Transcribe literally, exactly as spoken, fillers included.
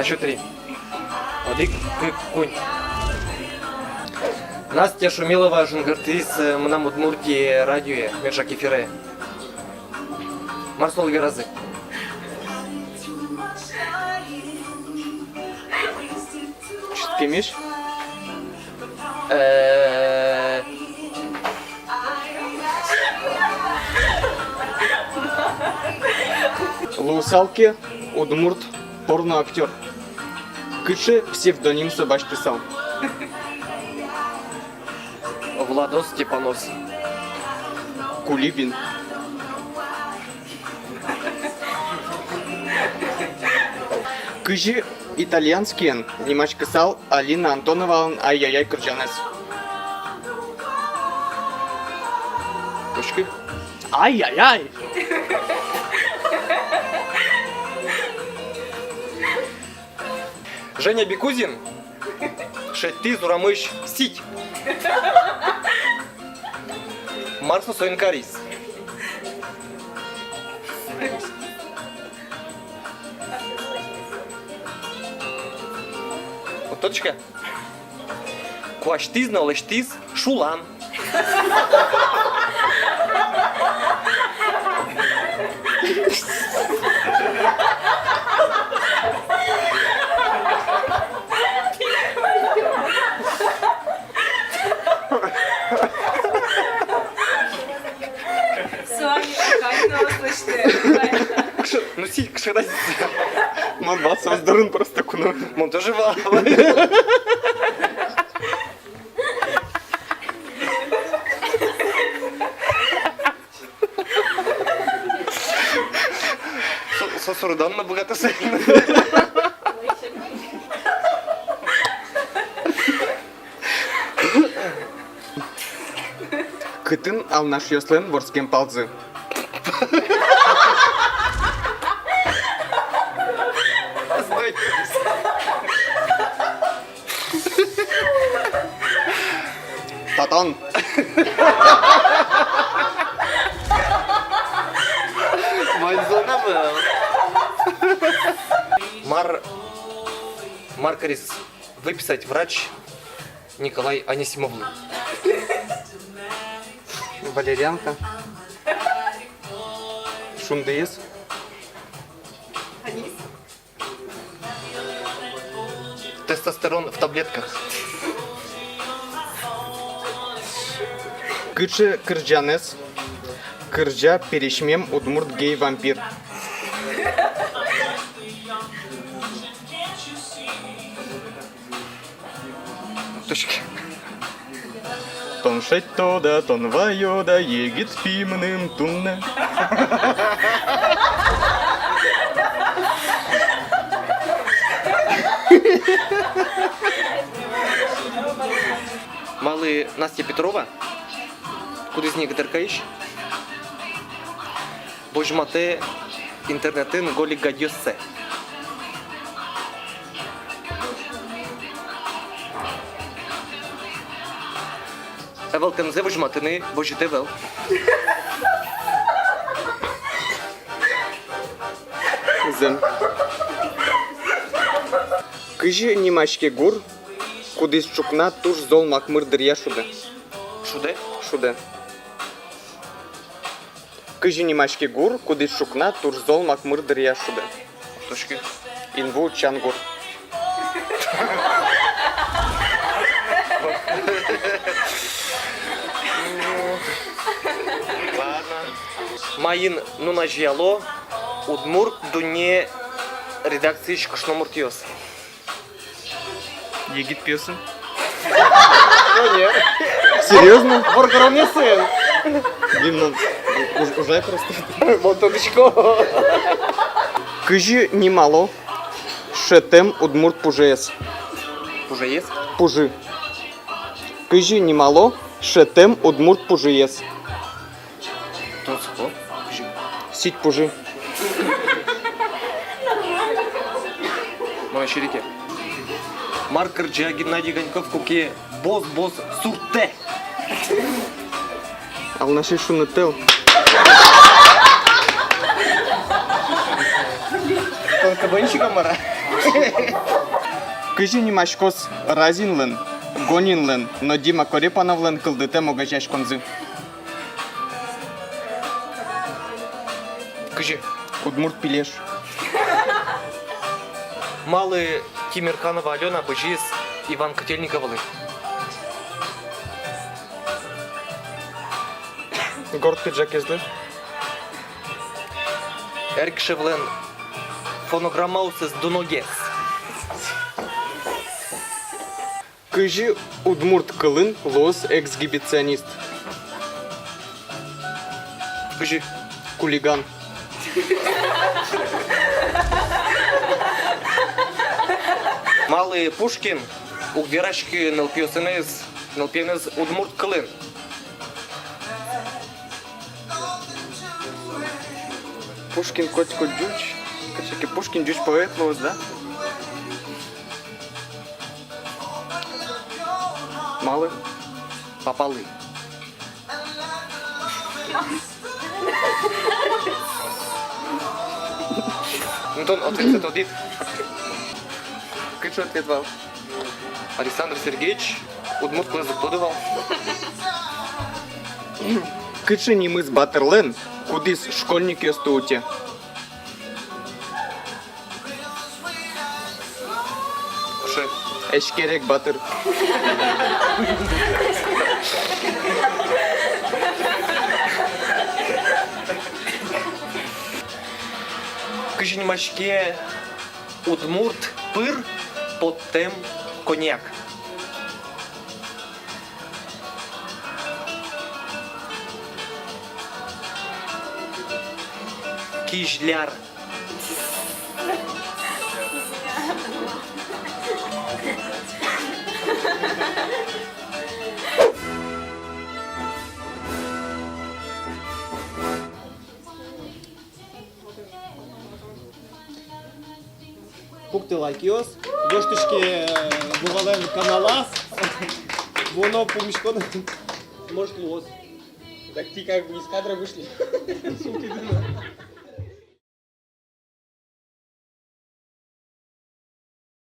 Ещё три. Одӥг, кык, куинь. Настя Шумилова жингыртӥз, э, «Мынам Удмуртие» радиое, меӵак эфире. Мар солы веразы? Чыткемесь. Э, луысал ке удмурт порноактёр, кыӵе псевдоним со басьтысал? Владос, Степанос. Кулибин. Кызьы итальянскиен нимаськысал Алина Антоновалэн «Ай-яй-яй» кырӟанэз? Кошкы. Ай-яй-яй! Женя Бикузин шедьтӥз урамысь сить. Мар со соин кариз? Вот точка. Куасьтӥз но лэсьтӥз шулан. Соин кайно лэсьтэ. Кыӵе, ну, сить, кыӵе разница. Мон вал соос дорын просто куно. Мон тоже вал. Со, со суредан но быгатэ соин. Кытын алнашъёслэн вордскем палзы? Татон. Ваньзона был. Мар, мар кариз выписать врач Николай Анисимовлы? Валерьянка. Шундыез. Анис. Тестостерон в таблетках. Кыӵе кырӟанэз кырӟа пересьмем удмурт гей-вампир? Тышки. Тон шедьтод-а, тон ваёд-а, егит пи мыным туннэ. Малы Настя Петрова, кудӥз ни ГТРК-ысь, возьматэ интернетын голик гадьёссэ? Ӧвӧлтэмзэ возьматыны возьыт ӧвӧл. Зэм. Кызьы нимаське гур, кудӥз ӵукна туж зол макмыр дыръя шудэ? Шудэ? Шудэ. Кызьы нимаське гур, кудӥз ӵукна туж зол макмыр дыръя шудэ? Тышки. Инву утчан гур. Ладно. Маин нуназеяло «Удмурт дунне» редакциысь кышномуртъёс? Егит пиосын. Ну, нет. Серьёзно? Воргоронъёсын. Блин, ну, уж-, ужай просто. Вот он ещё. Кызьы нимало шӧтэм удмурт пужыез? Пужыез? Пужы. Кызьы нимало шӧтэм удмурт пужыез? Тунсыко. Сить пужы. Мон сереке. Мар кырӟа Геннадий Ганьков, куке бос-бос суртэ? Алнашысь шуныт тӧл. Только КВНщик-а, мар-а? Кызьы нимаськоз Разинлэн, Гонинлэн но Дима Корепановлэн кылдытэм огазеяськонзы? Кызьы? Удмурт пилеш. Малы Тимерканова Алёна бызиз Иван Котельниковлы? Горд пиджакезлы. Эркишевлэн фонограммаосыз дуногес. Кызьы удмурт кылын луоз эксгибиционист? Кызьы? Хулиган. Малы Пушкин уг вераськы нылпиосыныз, нылпиеныз удмурт кылын? Пушкин котьку ӟуч, кыӵе ке Пушкин ӟуч поэт луоз, да? Малы? Папалы. Ну, тон ответсэ тодӥд. Кыӵе ответ вал? Александр Сергеич удмурт кылэз уг тоды вал. Кыӵе нимыз батырлэн, кудӥз школьникъёсты уте? Кыӵе? Эшкерек батыр. Кызьы нимаське удмурт пыр поттэм коньяк? Кизляр. Пуктэ лайкъёс, гожтӥське, э, Вовалэн каналаз, вуоно пумиськон, может, луоз. Так ты как бы из кадра вышли.